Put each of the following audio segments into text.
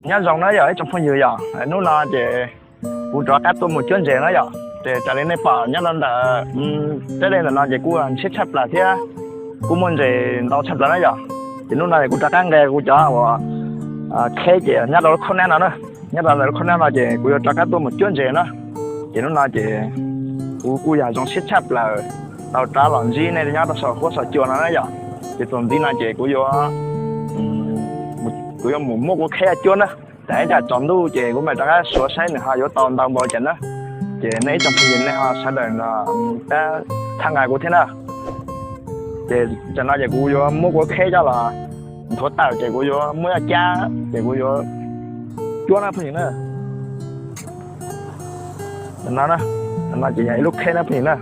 Nyob zoo na yom ib tsoom phooj ywg yom, hnub no ces kuv rov qab tuaj mus cuab ntses na yom. Ces raws li nej pom nyob rau ntawm tej dej ntawm no ces kuj ntshiab tshaj plaws thiab kuj muaj ntses ntau tshaj plaws na yom. Ces hnub no ces kuv rov qab nqa kuv cov uas kheb ces nyob rau lub khaub nab no na, nyob rau ntawm lub khaub nab no ces kuv yuav rov qab tuaj mus cuab ntses na. Ces hnub no ces kuv kuj yog zoo siab tshaj plaws tau rov los ntsib nej nyob rau saum huab saum cua no na yom. Ces txuas ntxiv no ces kuv yuav, kuv yuav mus muab kuv kheb cuab na. Tam ib tsam tsaus ntuj ces kuv mam rov qab suav saib nws ho yuav tau ntau npaum cas na. Ces nej ib tsoom phooj ywg nej ho sawv daws pab txhawb nqa kuv thiab na. Ces tam no ces kuv yuav muab kuv kheb coj los nthuav tawm ces kuv yuav muab coj cab ces kuv yuav cuab na phooj ywg na. Tam no, tam no ces yog ib lub kheb na phooj ywg na.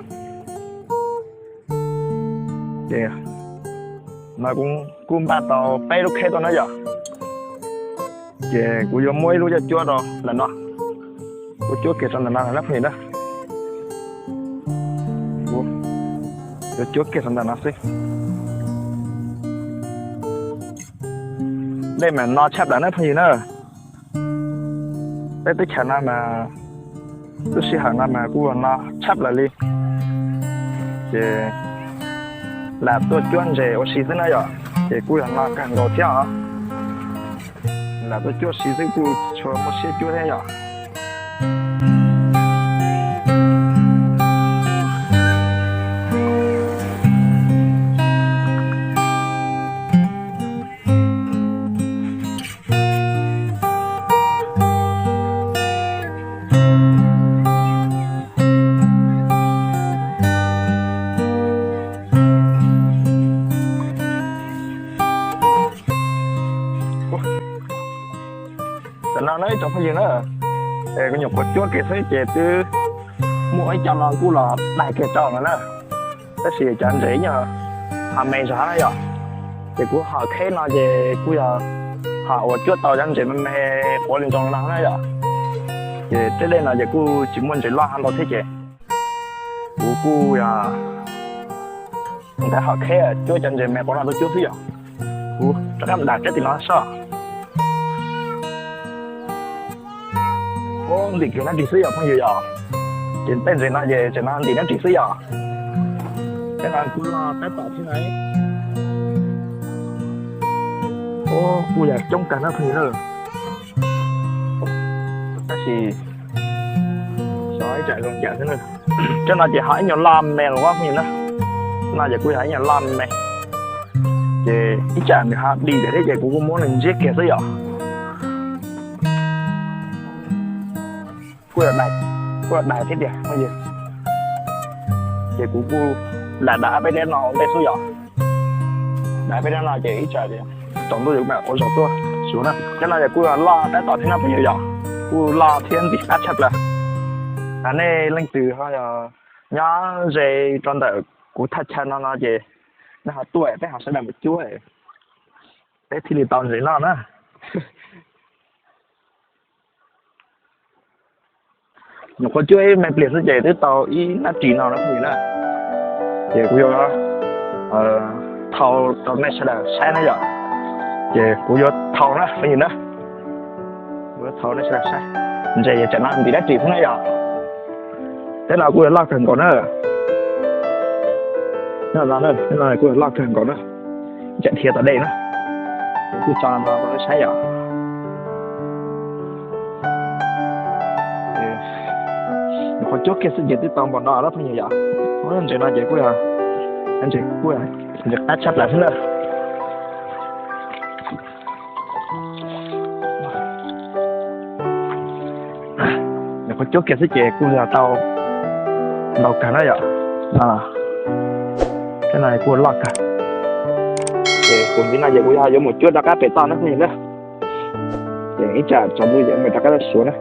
Ces no kuv kuj npaj tau peb lub kheb tuaj na yom. Ces kuv yuav muab ib lub coj cuab rau ntawm no, kuv cuab kiag rau ntawm no na phooj ywg na. Yuav cuab kiag rau ntawm no xwb. Dej mas no tshaj plaws na phooj ywg na. Peb teb chaws no mas lub sij hawm no mas kuj yog no tshaj plaws li. Ces lam tuaj cuab ntses ua si xwb na yom, ces kuj yog no kawg nkaus thiab os. Lam tuaj cuab si xwb kuj tsis tshua muaj siab cuab thiab yom. Tam no na ib tsoom phooj ywg na, kuv nyuam qhuav cuab kiag xwb ces twb muaj ib co no kuj los daig kiag rau no na. Tab sis cov ntses yeej ho me zog na yom. Ces kuv hom kheb no ces kuj yog hom uas cuab tau cov ntses me me quav li ntsoos no na yom. Ces tej dej no ces kuj tsis muaj ntses loj ntau thiab ces kuv kuj yog ntawd hom kheb cuab cov ntses me quav no tuaj cuab xwb yom. Kuv rov qab dam teb tim no soj. Ub, ntim kiag dab tsi xwb yom phooj ywg yom. Ces tej ntses no ces tseem no ntim dab tsi xwb yom. Tej no kuj loj tab tom thiab na. Ub, kuj yog coob kawg na phooj ywg na. Tab sis xyov ib tsam zoo cas xwb na. Tej no ces ho ib nyuag loj me los phooj ywg na. No ces kuj yog ib nyuag loj me. Ces ib tsam nws ho dim lawm thiab ces kuv kuj muab nws ntsiab kiag xwb yom. Kuj yog daig, kuj yog daig thiab tiag phooj ywg. Ces kuv kuj lam dam peb dab no ua ntej xwb yom. Dam peb dab no ces ib tsam tsaus ntuj kuv mam ua zog tuaj suav na. Tej no ces kuj yog loj tab tom thiab no phooj ywg yom. Kuj loj thiab ntim qab tshaj plaws. Nej leej twg ho yog nyob ze rau ntawm kuv thaj chaw no no ces nej ho tuaj peb ho sawv daws mus cuab, peb thiaj li tau ntses noj na. Nyuam qhuav cuab ib me pliag xwb ces twb tau ib nab ris no na phooj ywg na. Ces kuv yuav thau rau nej sawv daws saib na yom. Ces kuv yuav thau na phooj ywg na. Kuv yuav thau nej sawv daws saib. Ntses ces tsam no ntim dab ris xwb na yom. Tej no kuj yuav loj kawg nkaus na. Tej no kuj yuav loj kawg nkaus na. Tsam dhia tom dej na. Kuj tso no rau nej saib yom. Nyuam qhuav cuab kiag xwb ces twb tau npaum no na phooj ywg yom. Ntses no ces kuj yog ntses kuj yog ntses qab tshaj plaws xwb na. Nyuam qhuav cuab kiag xwb ces kuj yog tau ntau kawg na yom. Tej no kuj loj kawg. Ces kuv ntxiv no ces kuv yog yuav mus cuab rov qab pem toj na phooj ywg na. Ces ib tsam tsaus ntuj ces mam rov qab tuaj suav na.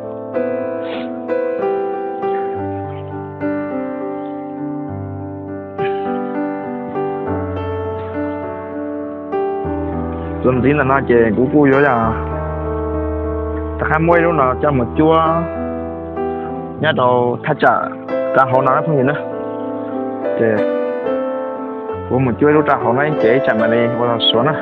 Txuas ntxiv ntawm no ces kuv kuj yuav yog rov qab muab ib lub no coj mus cuab nyob rau thaj tsam rau hauv no na phooj ywg na. Ces kuv mus cuab ib lub rau hauv no ces ib tsam mam li ua suav na.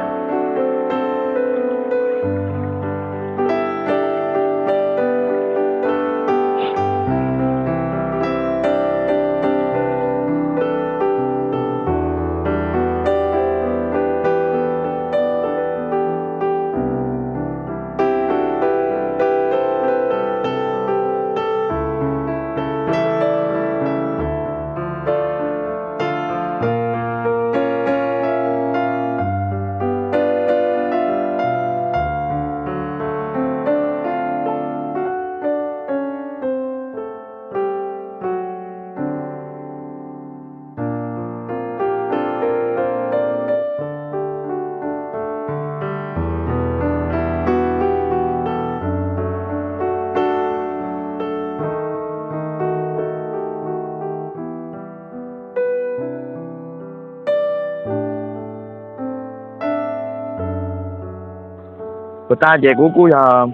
Puas tas ces kuv kuj yog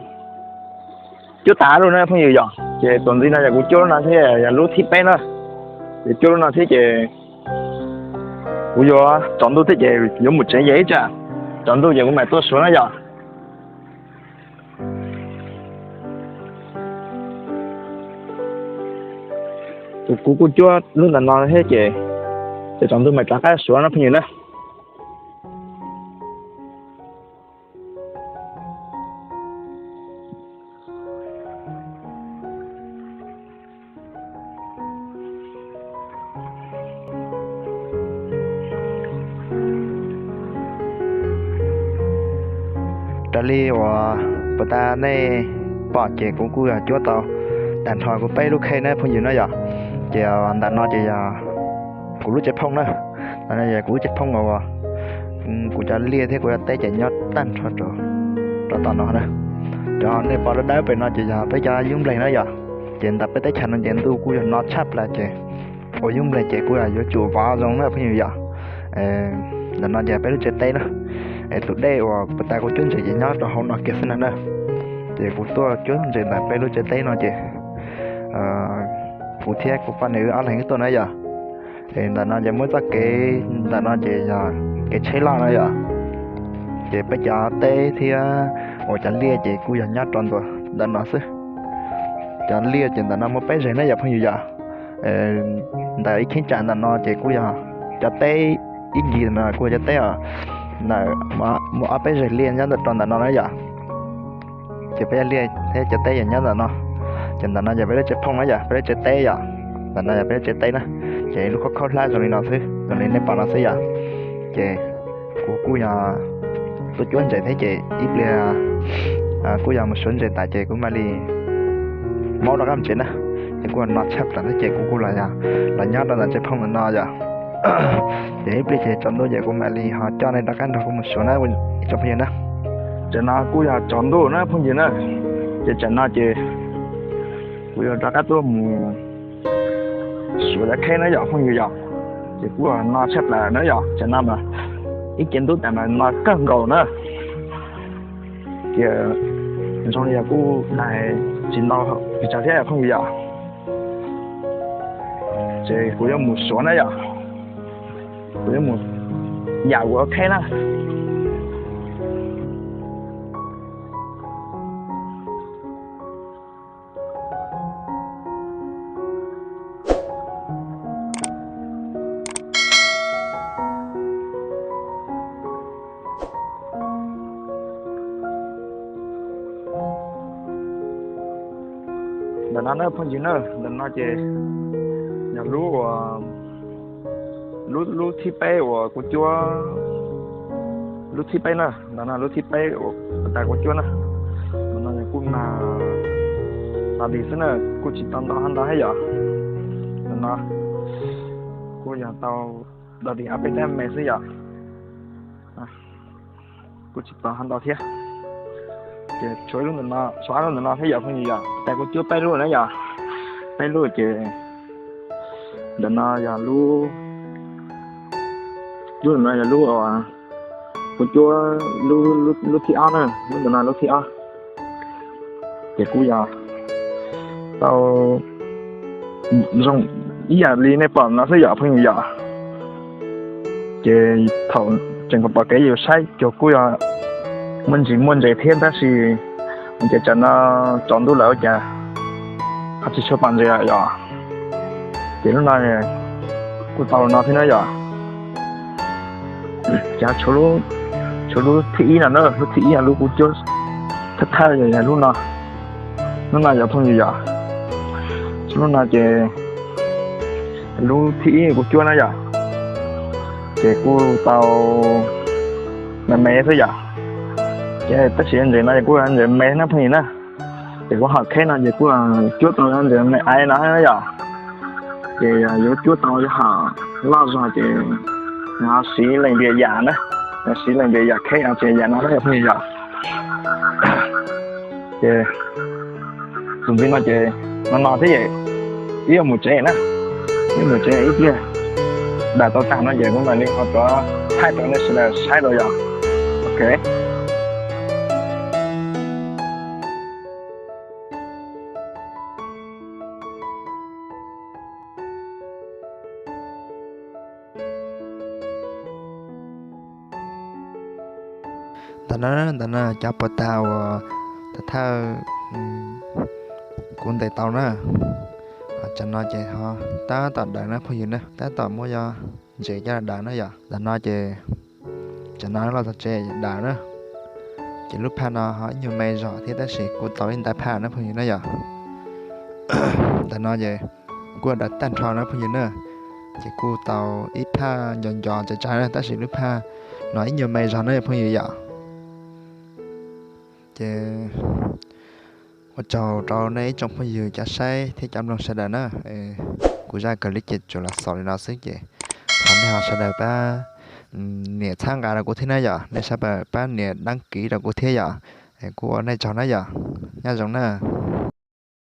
cuab tas lub na phooj ywg yom. Ces txuas ntxiv no yog kuv cuab lub no thiab yog lub thib peb na. Ces cuab lub no thiab ces kuv yuav tsaus ntuj thiab ces yuav mus tsev ces ib tsam tsaus ntuj ces kuv mam tuaj suav na yom. Kuv kuj cuab lub ntawm no thiab ces, ces tsaus ntuj mam rov qab suav no phooj ywg na. Raws li uas puas tas nej pom ces kuv kuj yog cuab tau tag nrho kuv peb lub khej na phooj ywg na yom. Ces ntawm no ces yog kuv lub tsev phooj na. Ntawm no yog kuv lub tsev phooj uas kuv cov liaj thiab kuv cov teb ces nyob tag nrho rau tom no na. Cov nej pom dawb dawb pem no ces yog peb cov yub npleg na yom. Ces ntawm peb teb chaws no ces ntuj kuj yog no tshaj plaws ces ua yub npleg ces kuj yog yuav tsum vov zoo na phooj ywg yom. Ntawm no ces peb lub tsev teb na. Es tus dej uas puas tas kuv cuab ntses ces nyob rau hauv no kiag xwb na na. Ces kuv tuaj cuab ntses ntawm peb lub tsev teb no ces kuv thiab kuv poj niam wb ob leeg wb tuaj na yom. Es ntawm no ces muaj txoj kev, ntawm no ces yog kev tsheb loj na yom. Ces peb cov teb thiab uas cov liaj ces kuj yog nyob rau ntawm no xwb. Cov liaj ces ntawm no muaj peb zeg na yom phooj ywg yom. Ntawm ib cheeb tsam ntawm no ces kuj yog cov teb ib ncig no kuj yog cov teb os. Ntawm muaj ob peb zeg liaj nyob ntawm rau ntawm no na yom. Ces peb cov liaj thiab cov teb yog nyob ntawm no. Ces ntawm no yog peb lub tsev phooj na yom, peb lub tsev teb yom. Ntawm no yog peb lub tsev teb na. Ces ib lub khaub khaub hlab zoo li no xwb, zoo li nej pom no xwb yom. Ces kuv kuj yog tuaj cuab ntses thiab ces ib pliag kuj yog mus suav ntses tas ces kuv mam li maub rov qab mus tsev na. Ces kuj no tshaj plaws thiab ces kuv kuj los, los nyob rau ntawm tsev phooj ntawm no yom. Ces ib pliag ces tsaus ntuj ces kuv mam li ho coj nej rov qab nrog kuv mus suav na ib tsoom phooj ywg na. Tsam no kuj yog tsaus ntuj na phooj ywg na. Ces tsam no ces kuv yuav rov qab tuaj mus suav cov kheb na yom phooj ywg yom. Ces kuj no tshaj plaws na yom, tsam no mas ib ce ntub tas mas no kawg nkaus na. Ces zoo li yog kuj daig tsis ntau pes tsawg thiab yom phooj ywg yom. Ces kuv yuav mus suav na yom, kuv yuav mus yam kuv kheb na. Ntawm no na phooj ywg na, ntawm no ces yog lub, lub, lub thib peb uas kuv cuab, lub thib peb na, ntawm no lub thib peb uas tas kuv cuab na. Ntawm no kuj nag, nag li xwb na, kuj tsis tau ntau hab ntau thiab yom. Ntawm no kuj yog tau dog dig ob peb tab me xwb yom. Kuj tsis tau hab ntau thiab. Ces tshuav lub ntawm no, tshuav ob lub ntawm no thiab yom phooj ywg yom. Tas kuv cuab peb lub na yom, peb lub ces ntawm no yog lub, lub ntawm no yog lub, kuv cuab lub, lub thib ob na, lub ntawm no lub thib ob. Ces kuj yog tau zoo ib yam li nej pom no xwb yom phooj ywg yom. Ces thaum tseem pom kev yus saib cuag kuj yog muaj ntsis muaj ntses thiab tab sis ces tsam no tsaus ntuj lawm ua cas ho tsis tshua pom ntses yom. Ces lub no kuj tau no thiab na yom. Ces tshuav lub thib ib no na, lub thib ib yog lub kuv cuab thawj thawj yog lub no. Lub no yog phooj ywg yom. Lub no ces lub thib ib kuv cuab na yom. Ces kuj tau me me xwb yom. Ces tab sis ntses no ces kuj ntses me na phooj ywg na. Ces kuv hom kheb no ces kuj cuab tau ntses me aiv no yom. Ces yuav cuab tau yog hom loj zog ces siv leej npias yam na, siv leej npias yam kheb no ces yam no na yom phooj ywg yom. Ces tus ntxiv no ces no no thiab ces ib yuav mus tsev na, ib mus tsev ib pliag dam tau tag no ces kuv mam li ho rov thaij rau nej sawv daws saib dua yom. Ok. Ntawm no, ntawm no cov puas tas uas thawj thawj kuv ntes tau na. Cov no ces ho tab tom daws na phooj ywg na, tab tom muab cov ntses coj los daws na yom. Ntawm no ces cov no los txog tsev daws na. Ces lub phaj no ho ib nyuag me zog thiab tab sis kuj tau ib ntais phaj na phooj ywg na yom. Ntawm no ces kuj daws tag nrho na phooj ywg na. Ces kuj tau ib phaj nco nco tsawv tsawv na tab sis lub phaj no ib nyuag me zog na yom phooj ywg yom. Ces ua tsaug rau nej ib tsoom phooj ywg cov saib thiab cov mloog sawv daws na. Kuv zaj kawg li ces tsuas los xaus li no xwb ces thov nej ho sawv daws pab nias txhawb nqa rau kuv thiab na yom, nej sawv daws pab nias dab kiv rau kuv thiab yom. Kuv ua nej tsaug na yom, nyob zoo na.